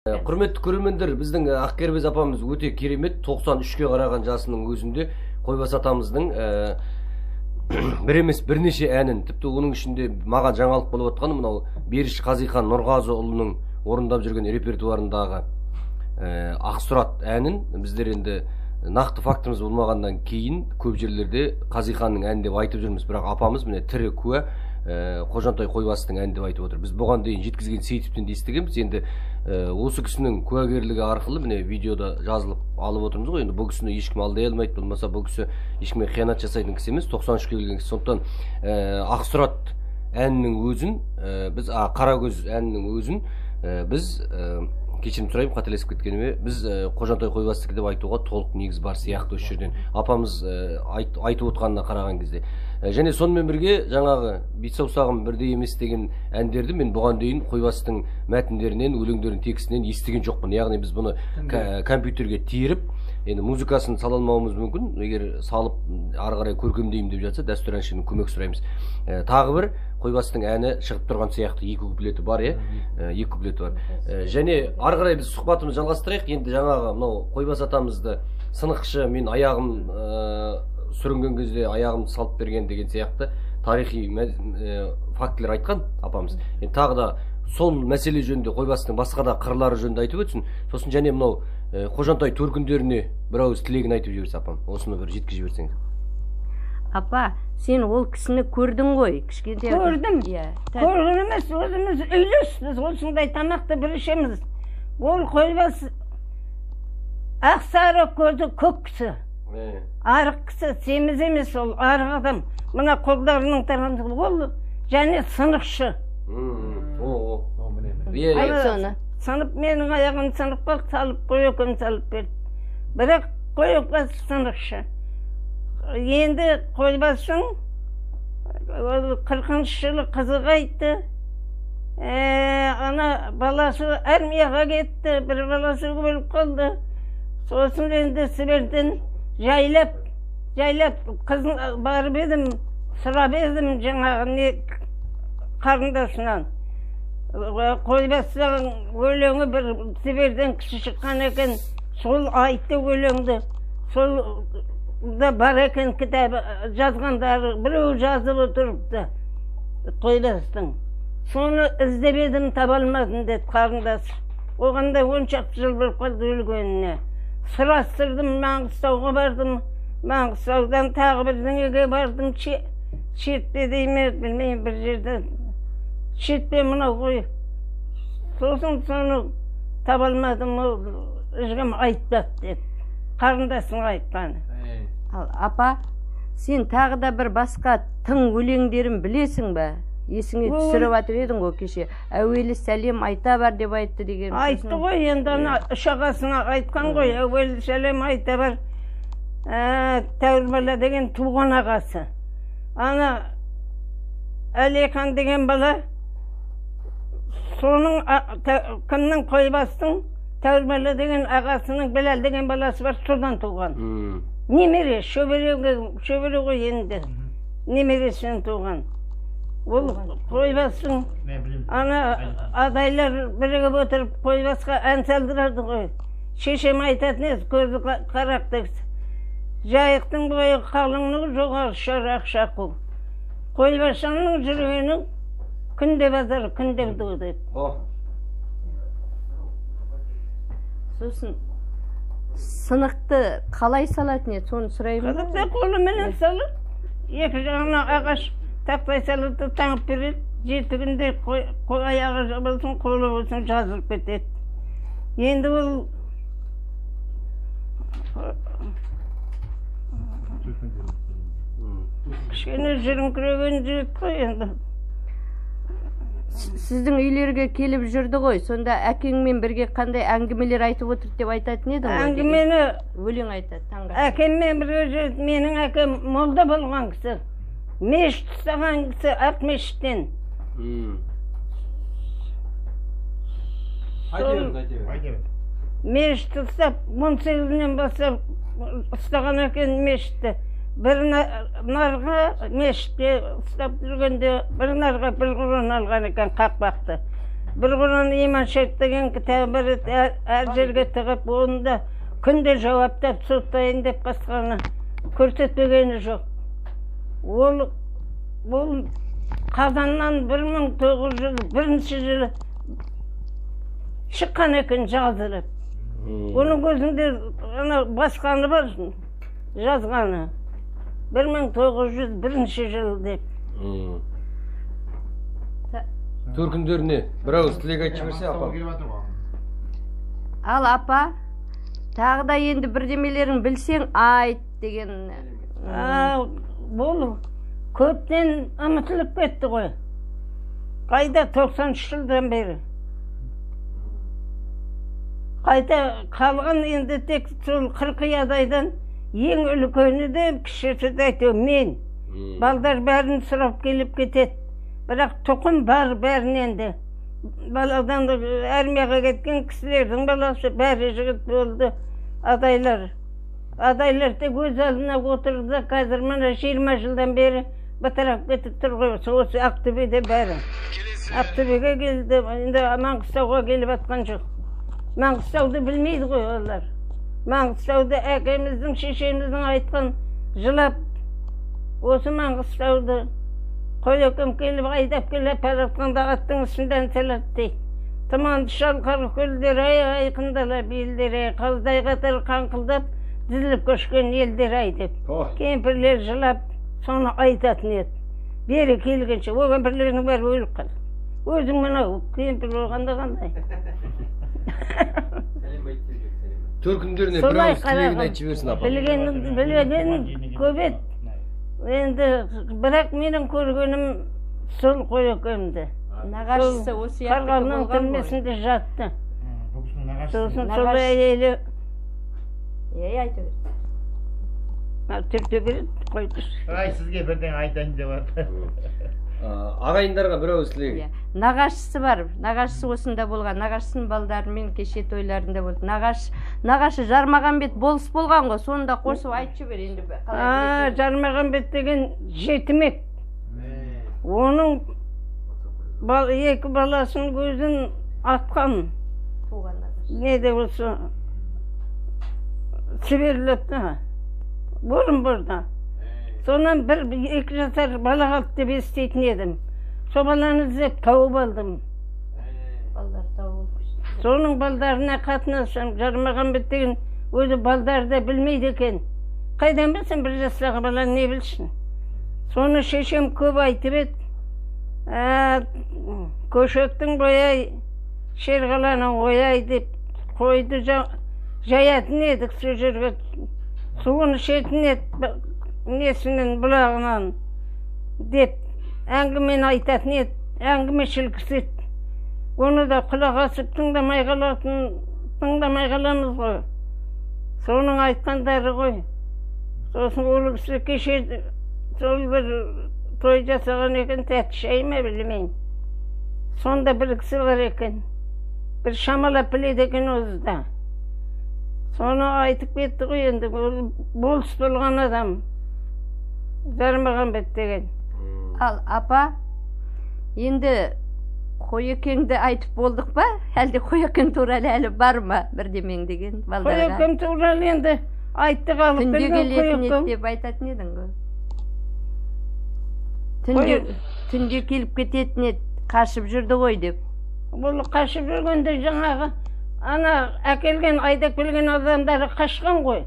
Құрметті көрермендер, біздің Ақкербез апамыз өте керемет, 93-ке қараған жасының өзінде Қойбас атамыздың бір емес бірнеше әнін, тіпті оның ішінде маған жаңалық болып отқаны мынау Беріш Қазихан Нұрғазыұлының орындап жүрген репертуарындағы Ақсұрат әнін біздер енді нақты фактіміз болмағаннан кейін көп жерлерде Қазиханның әні деп айтып жүрміз, бірақ апамыз міне тірі куә Қожантай Қойбастың әні деп айтып отыр. Біз бұған дейін жеткізген Сейітовтен де естігенбіз. Енді осы кісінің куәгерлігі арқылы міне видеода жазылып алып отырмыз ғой. Енді бұл кісіні ешкім алдай алмайды, болмаса бұл кісі ешкімге қиянат жасайтын кісі емес, 93-ке келген кісі. Сондықтан Ақсұрат әнінің өзін біз, Қарагөз әнінің өзін біз, кешірім сұраймын қателесіп кеткеніме, біз Қожантай Қойбастікі деп айтуға толық негіз бар сияқты осы жерден апамыз айтып отқанына қараған кезде. Және сонымен бірге жаңағы бет саусағым бірдей емес деген әндерді мен бұған дейін Қойбастың мәтіндерінен, өлеңдерінің текстінен естіген жоқпын. Яғни біз бұны компьютерге теріп, енді музыкасын сала алмауымыз мүмкін, егер салып ары қарай көркемдеймін деп жатса, дәстүр әншінің көмек сұраймыз. Тағы бір Қойбастың әні шығып тұрған сияқты, екі куплеті бар, екі куплеті бар. Және ары қарай біз сұхбатымызды жалғастырайық. Енді жаңағы мынау Қойбас атамызды сынықшы, мен аяғым сүрінген кезде аяғымды салып берген деген сияқты тарихи фактілер айтқан апамыз. Енді тағы да сол мәселе жөнінде, Қойбастың басқа да қырлары жөнінде айтып өтсін. Сосын және мынау Қожантай төркіндеріне бір ауыз тілегін айтып жіберсе апам, осыны бір жеткізіп жіберсеңіз. Апа, сен ол кісіні көрдің ғой, кішкентай. Көрдім. Көрген емес, өзіміз үйлеспіз, осындай тамақты бір ішеміз. Ол Қойбас ақсары көзі көк кісі. Арық кісі, семіз емес ол, арық адам. Мына қолдарының тарғаны, ол және сынықшы. Сынып, менің аяғым сынып қалды, салып қойекем салып берді. Бірақ Қойбас сынықшы. Енді Қойбастың ол 40 жылы қызы қайтты. Ана баласы армияға кетті, бір баласы өліп қалды. Сосын енді Сібірден жайлап, жайлап қызын барып едім, сұрап едім жаңағы не қарындасынан. Қойбастың өлеңі бір Сібірден кісі шыққан екен, сол айтты өлеңді. Сол да бар екен кітабы жазғандары, біреу жазып отырыпты Қойбастың. Соны іздеп едім, таба алмадым деді қарындасы. Оған да 10 шақты жыл болып қалды өлгеніне. Сұрастырдым, Маңғыстауға бардым, Маңғыстаудан тағы бірдеңеге бардым, Шетпе дей ме, білмеймін, бір жерде. Шетпе мынау ғой. Сосын соны таба алмадым, ол ешкім айтпады деп. Қарындасының айтқаны. Ал апа, сен тағы да бір басқа тың өлеңдерін білесің бе? Есіңе түсіріп жатыр едің ғой кеше. Әуелі сәлем айта бар деп айтты деген. Айтты ғой, енді ана үш ағасына айтқан ғой, әуелі сәлем айта бар. Тәуір бала деген туған ағасы. Ана Әлихан деген бала, соның кімнің Қойбастың Тәуір бала деген ағасының Біләл деген баласы бар, содан туған. Немере, шөбере ғой енді. Немересінен туған. Ол Қойбастың ана адайлар бірігіп отырып Қойбасқа ән салдырады ғой. Шешем айтатын еді, көзі қарақты кісі. Жайықтың бойы қалыңның жоғары ұшар ақша қу. Қойбасшының жүргені күнде базар, күнде ду деді. Сосын сынықты қалай салатын еді, соны сұраймын. Сынықты қолыменен салып, екі жағына ағаш тақтай салады, таңып береді. 7 күнде аяғы болсын, қолы болсын жазылып кетеді. Енді ол кішкене жүріңкіреген жігіт қой енді. Сіздің үйлерге келіп жүрді ғой, сонда әкеңмен бірге қандай әңгімелер айтып отырды деп айтатын едің ғой? Әңгімені өлең айтады таңға. Әкеммен бірге жүрді. Менің әкем молда болған кісі. Мешіт ұстаған кісі, ақ мешіттен. Мешіт ұстап, 18-нен бастап ұстаған екен мешітті. Бір нарға мешітте ұстап жүргенде, бір нарға бір құран алған екен қақпақты. Бір Құран иман шарт деген кітабы бар еді, әр жерге тығып, оны да күнде жауаптап соттайын деп басқаны көрсетпегені жоқ. Ол бұл Қазаннан 1901 жылы шыққан екен жазылып. Оның өзінде ана басқаны бар, жазғаны. 1901 жыл деп. Төркіндеріне бір ауыз тілек айтып жіберсе, апам. Ал апа, тағы да енді бірдемелерін білсең айт деген. Бұл көптен ұмытылып кетті ғой. Қайда 93 жылдан бері. Қайта қалған енді тек сол Қырқиядайдан ең үлкені де кішісі де әйтеуір мен. Балдар бәрін сұрап келіп кетеді. Бірақ тұқым бар бәрінен де. Баладан армияға кеткен кісілердің баласы бәрі жігіт болды. Адайлар. Адайлар тек өз алдына отырды. Қазір мына 20 жылдан бері бытырап кетіп тұр ғой. Осы Ақтөбеде бәрі. Ақтөбеге келді, енді Маңғыстауға келіп атқан жоқ. Маңғыстауды білмейді ғой олар. Маңғыстауды әкеміздің, шешеміздің айтқан жылап, осы Маңғыстауды Қойекем келіп айдап келіп баратқанда аттың үстінде салады дейді. Тұманды шалқар көлдер ай, айқындала белдер ай, қаздай қатар қаңқылдап тізіліп көшкен елдер ай деп. Кемпірлер жылап соны айтатын еді. Бері келгенше ол кемпірлердің бәрі өліп қалды. Өзің мынау кемпір болғанда қандай? Төркіндеріне бір ауыз тілегін айтып жіберсін апам. Білген көп еді. Енді бірақ менің көргенім сол Қойекемді. Нағашысы осы яқтікі Қарғалының болған ғой. түрмесінде жатты. Сосын сол әйелі Айта бер. Түрте береді, қойды. Ай, сізге бірдеңе айтайын деп жатыр. Ағайындарға бір ауыз тілегі. Нағашысы бар, нағашысы осында болған, нағашысының балдарымен кеше тойларында болды. Нағашы Жармағамбет болыс болған ғой, соны да қосып айтып жібер енді. Жармағамбет деген жетімек. Оның екі баласының көзін атқан. Не де болса Сіберлепті, Орынборда. Сонан бір екі жасар бала қалды деп еститін едім. Сол баланы іздеп тауып алдым. Соның балдарына қатынасам, Жармағамбет деген өзі балдары да білмейді екен. Қайдан білсін, бір жастағы бала не білсін. Соны шешем көп айтып еді. Көшектің бойай, Шерғаланың ойай деп қойды жаятын едік сол жерге. Суын ішетін еді несінен, бұлағынан деп әңгімені айтатын еді, әңгімешіл кісі еді. Оны да құлақ асып тыңдамай қаламыз ғой. Соның айтқандары ғой. Сосын ол кісі кеше сол бір той жасаған екен, тәтті шай ма білмеймін. Сонда бір кісі бар екен, бір шамалап біледі екен өзі де. Соны айтып кетті ғой енді, ол болыс болған адам. Жармағамбет деген. Ал апа, енді Қойекеңді айтып болдық па? Әлде Қойекең туралы әлі бар ма бірдемең деген балдарға? Қойекең туралы енді айттық алып Түнде келген келетін еді Қойекең. деп айтатын едің ғой. Түнде келіп кететін еді, қашып жүрді ғой деп. Бұл қашып жүргенде жаңағы ана әкелген, айдап келген адамдары қашқан ғой.